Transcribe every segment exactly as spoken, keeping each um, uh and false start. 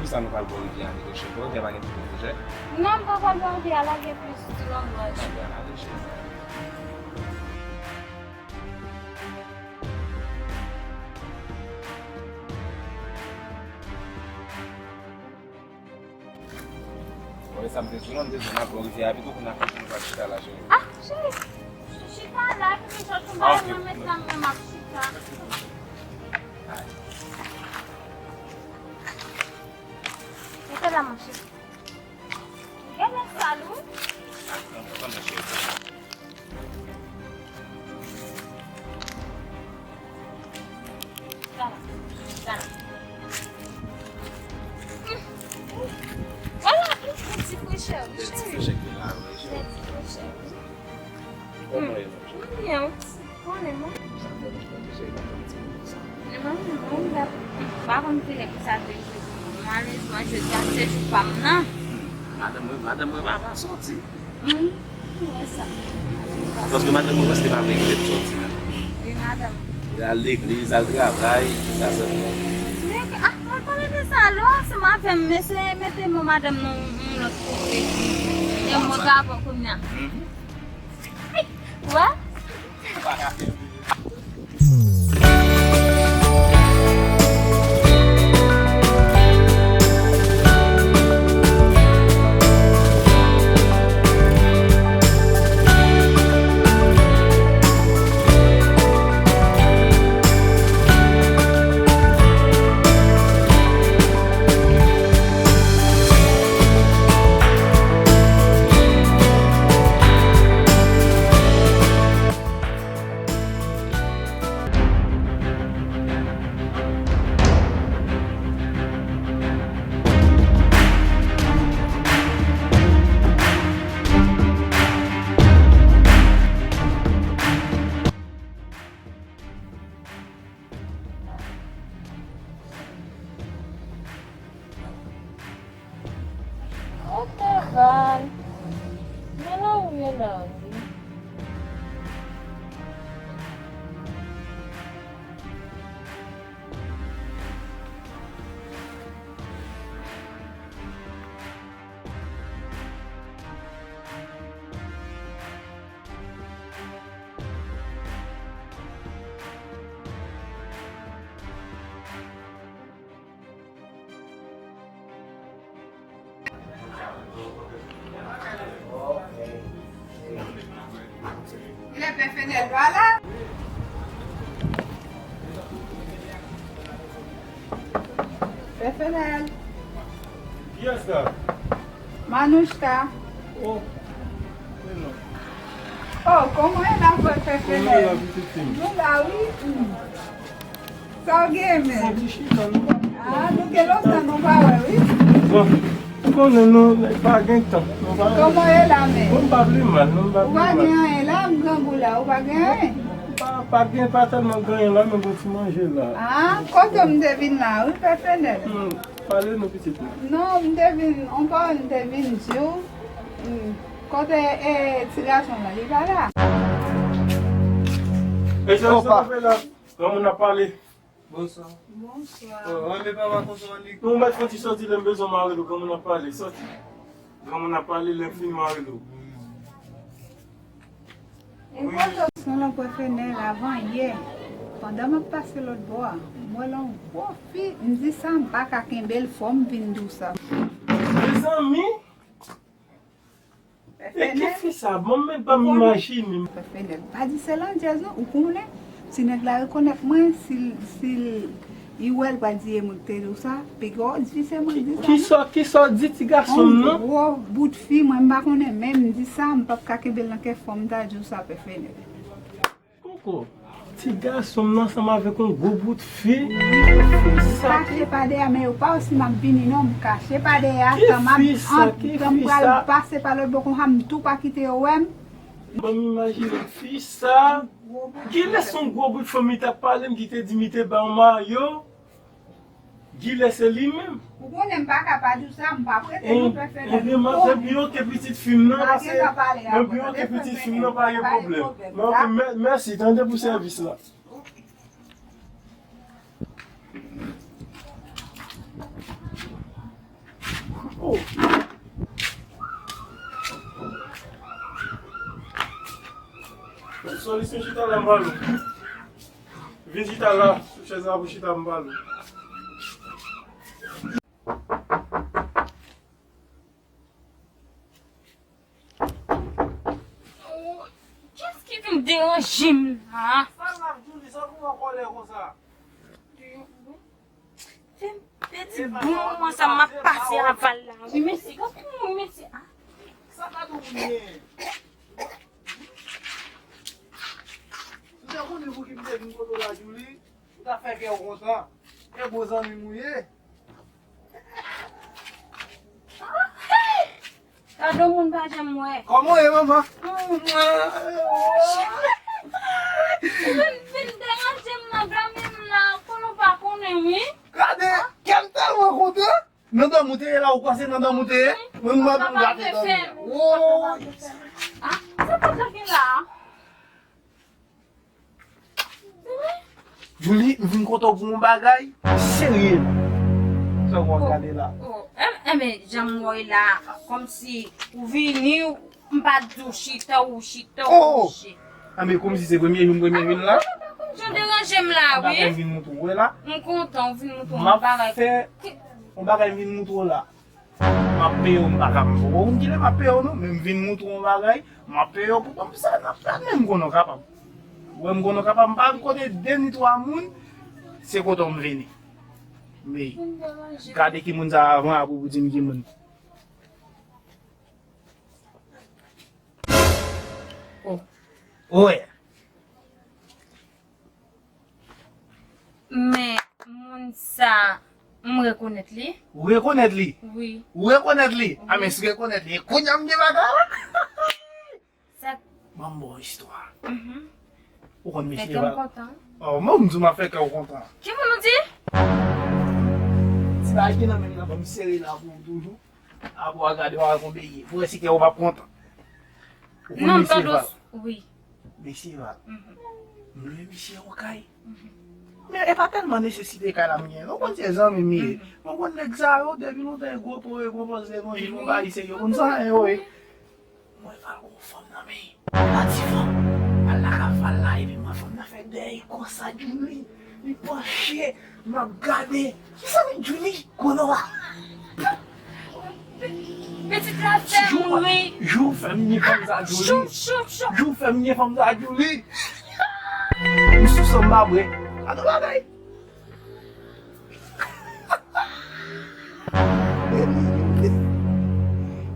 Sa nou pral bò rivyè a, Miko cheri. Bò rivyè a pa gen pwoblèm, cheri. Non, m pa pral bò rivyè a, la gen plis ti lòt lòj. Anben, ann ale, cheri. Bon, e sa m te di w, non, m te di w n ap bò rivyè a, pito pou n ap kote nou pral chita la, cheri. Ah, cheri, chita la, epi m sot yon bagay nan men m, m ap chita. Rete la, monchè. Gade sal ou. Gade, gade. Ala, yon ti frechè, wi, cheri. Ti frechè ki la, wi, cheri. Ti frechè, wi. Kòman e, monchè? Mwen byen, wi. Konnen mwen. Sa fè nou chita cheri nan fè yon ti moman sa. Mwen menm, mwen pa konn kilè pou sa te rive pou mwen. Malerezman, jodi a se jou pa m nan. Madanm mwen, madanm mwen pa, pa soti. Wi, mwen wè sa. Paske madanm mwen prèske pa vle kite m soti menm. Wi, madanm. Li al legliz, al travay, sa sèlman. Men, ah, mwen pa rete sa, lò, ansanm avè m, mesye mete mwen madanm nan yon lòt kote. E mwen ka bò kounye a. Wè? Oke, Val. Men lari a, lari. Kilè Pè Fenèl pa la? Pè Fenèl. Kiyès la? Manouchka. Oh, men non. Oh, kòman e la, Pè Fenèl? Kòman e la, pitit fi m? Nou la, wi. Hmm. Sa w gen, men? Fon ti chita, nou pa. Ah, nou gen lontan nou pa wè, wi. Bon, ou konnen nou pa gen tan. Nou pa. Kòman e la, men? Bon, m pa vle mal, non, m pa vle mal. Ou pa gen anyen la, m grangou la, ou pa gen anyen? Pa, pa gen, pa tèlman gen anyen la, men bon ti manje la. Ah, kote m te vin la, wi, Pè Fenèl? Hmm, pale nou, pitit mwen. Non, m te vin, on pawòl m te vin di w. Hmm, kote, e, ti gason la, li pa la? E sa, sa w fè la? Granmoun ap pale. Bonswa. Bonswa. Oh, ann, men papa, konsa w li? Nou mèt fè ti sòti, lè m bezwen m a rele w, granmoun ap pale, sòti. Granmoun ap pale, lè m fini m a rele w. Wi. Enpòtan. Son lòt Pè Fenèl avan yè. Pandan m ap pase lòt bò a, m wè l yon gwo fi, m di sa, m pa ka kenbe l, fò m vin di w sa. Mezanmi! E ki fi sa? Bon, men ban m imajine. Pè Fenèl, pa di se landjèz non, ou konnen. Si nèg la rekonèt mwen, si l, si l, li wè l pral di e mwen ki te di w sa, piga w di se mwen ki di sa non. Kisa, kisa w di ti gason m nan? Yon gwo bout fi, mwen m pa konnen menm, m di sa, m p ap ka kenbe l nan kè, fò m ta di w sa, Pè Fenèl. Koko, ti gason m nan ansanm avèk yon gwo bout fi. Wi, m kache pa dèyè, men yo pa wè si m ap vini non, m kache pa dèyè, tan m ap, tan m pral pase pa lòt bò konsa, m tou pa kite yo wè m. Ban m imajine fi sa. Kilès yon gwo bout fanm li t ap pale m ki te di m li te ba yon mayo? Gilè se li menm. Ou konnen m pa ka pa di w sa, m pa prete non, Pè Fenèl. Ebyen, m ap byen oke pitit fi m nan, paske m byen oke pitit fi m nan, pa gen pwoblèm. Men oke, mè-, mèsi, tande pou sèvis la. Solisyon chita la, m pral. Vin chita la, sou chèz la pou chita, m pral. Kiyès ki vin deranje m la? Sa l ap di w li, sa pou w an kòlè konsa? Fè m pèdi bon moman sa m ap pase aval la. Wi, mesye, gad pou mwen, mesye. Ah. Sa ka tou moun ye? M te konnen pou ki m te vin kote w la, Djouly. Ou ta fè kè w kontan. E bon zanmi m ou ye. Gade yon moun pa janm wè. Kòman w ye, manman? Ou vin, vin deranje m nan dòmi m la, konnen w pa konnen, wi. Gade, kè m tèlman kontan. Nan dòmi w te ye la, ou kwè se nan dòmi w te ye? Mwen, mwen, mwen gate dòmi a. Woy! Ah, sa pa t gen la? Djouly, m vin kote w pou yon bagay serye. Sa w ap gade la? Oh, oh, eh, eh, men, jan m wè w la, kòmsi ou vini, m pa t di w chita, ou chita, ou kouche. Ah, men kòmsi se premye jou m premye vin la. Jan deranje m la, wi. M pa konn vin moutre w la. M kontan, ou vin moutre m yon bagay. M ap fè yon bagay m vin moutre w la. M ap peye w, m pa ka, m poko konn kilè m ap peye w non, men m vin moutre w yon bagay, m ap peye w pou ban m sa, n ap gade, m konnen w kapab. Ou wè m konnen w kapab, m pa al kote de ni twa moun, se kote w m vini. Men, gade ki moun sa avan, apre pou di m ki moun. Oh. Wi. Men moun sa, m rekonèt li. Ou rekonèt li? Wi. Ou rekonèt li? A, men si rekonèt li, kounye a m gen bagay la. Sa. Ban m bon istwa. Mhm. Ou konn mesye Val? Fè kè m kontan. Oh, mwen m di w m ap fè kè w kontan. Ki moun ou di? Ti bagay ki nan men m nan, ban m sere la pou ou toujou. Apre w a gade, w a konbeye. Pou wè si kè w p ap kontan. Ou konn mesye Val? Wi. Mesye Val. Mhm. M lwe misye yon kay. Mhm. Men e pa tèlman nesesite kay la m genyen non. Ou konn se zanmi m ye. Mhm. Mwen konn nèg sa yo, depi lontan e gwo po, e gwo pòz, e gwo jil, gwo bagay serye. Ou konn sa yo ye. Mwen Val gon fanm nan men. Pati fanm. Al la ka Val la, epi mwen fanm nan fè dèyè konsa, Djouly. Li panche, m ap gade. Kisa men Djouly? Kono a. Pitit la fè m ri. Jou fè m ni fanm sa, Djouly. Chou, chou, chou. Jou fè m ni fanm sa, Djouly. M sou sanm pa bwè. Gade bagay.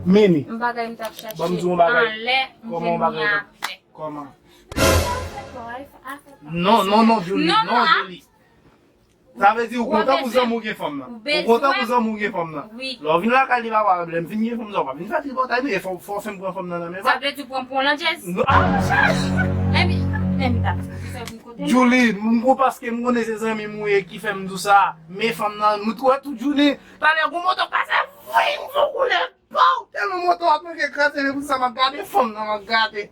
Meni. M bagay m t ap chache. Ban m di w yon bagay. Anlè, m vin ni apre. Kòman? Non, non, non, Djouly. Non, non, Djouly. Sa vle di ou kontan pou zanmi w gen fanm nan. Ou kontan pou zanmi w gen fanm nan. Wi. Lè w vin lakay li pa pwoblèm. Vin gen fanm sa, w pa vin fè tripotay non. E fò, fò w fè m pran fanm nan nan men. Sa vle di w pran m pou yon landjèz? Non, ah, monchè. Enben, enben, ta vin kote m. Djouly, m gon paske m konnen se zanmi m ou ye ki fè m di w sa. Men fanm nan, m twò tou Djouly. Talè gon moto pase, vwing, fon koulè. Pow! Tèlman moto a manke kraze, men pou sa m ap gade fanm nan, m ap gade.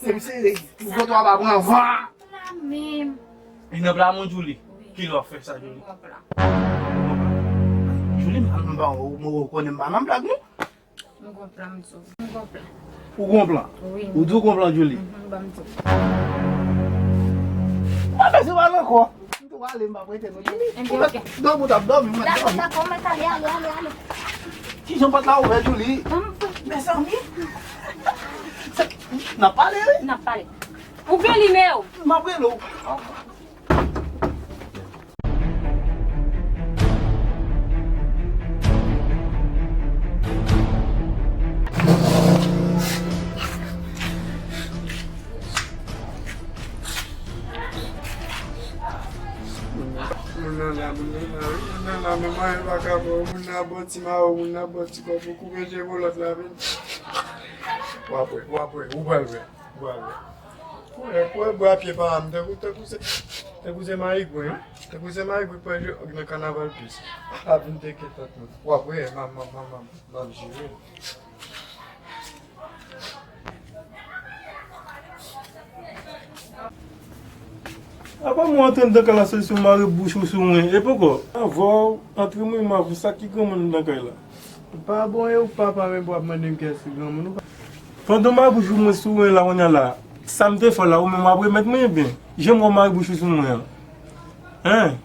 Se misye, pou foto a pa pran van. E nan pla moun Djouly? Kilè w ap fè sa, Djouly? Djouly, m pa, m pa, ou, ou konnen m pa nan blag, non? M gon plan, m di w. M gon plan. Ou gon plan? Wi. Ou di w gon plan, Djouly? Mhm, ban m di w. Mwen bezwen pale ankò. M tou ale, m p ap rete non, Djouly. Enben, ok. Dòmi, w t ap dòmi, mwen dòmi. Dakò, dakò, mèt ale, ale, ale, ale. Kijan pòt la ouvè, Djouly? Ban m tou. Mezanmi. N ap pale, wi. N ap pale. Ou gen nimewo? M ap rele w. Moun nan la, moun nan la, wi, moun nan la, men mwen pa ka pran, moun nan bò ti mawo, moun nan bò ti kòb, ou koupe je pou lòt la, men. W ap wè, w ap wè, ou pral wè, ou pral wè. Kouwè, kouwè bwa pye pa m, tankou, tankou se, tankou se mayigwen, wi. Tankou se mayigwen k pral jwe nan kanaval pis. A vin teke tèt mwen. W ap wè, m ap, m ap, m ap, m ap, m ap jere l. Apa mwen antre anndan kay la, se si w mare bouch ou sou mwen, e poko. Anvan w antre, mwen, m avou sa ki granmoun anndan kay la. Pa bon, e ou papa, men pou ap mande m kiyès ki granmoun ou pa. Pandan w mare bouch ou mwen sou mwen la, kounye a la, sa m te fè w la, ou menm w ap remèt mwen, ebyen, jan m wè w mare bouch ou sou mwen an. Hein?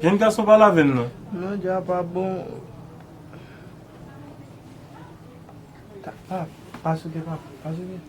Jèn gason pa lavèn non. Non, dja pa bon. Ta, pa, pa souke, pa, pa souke.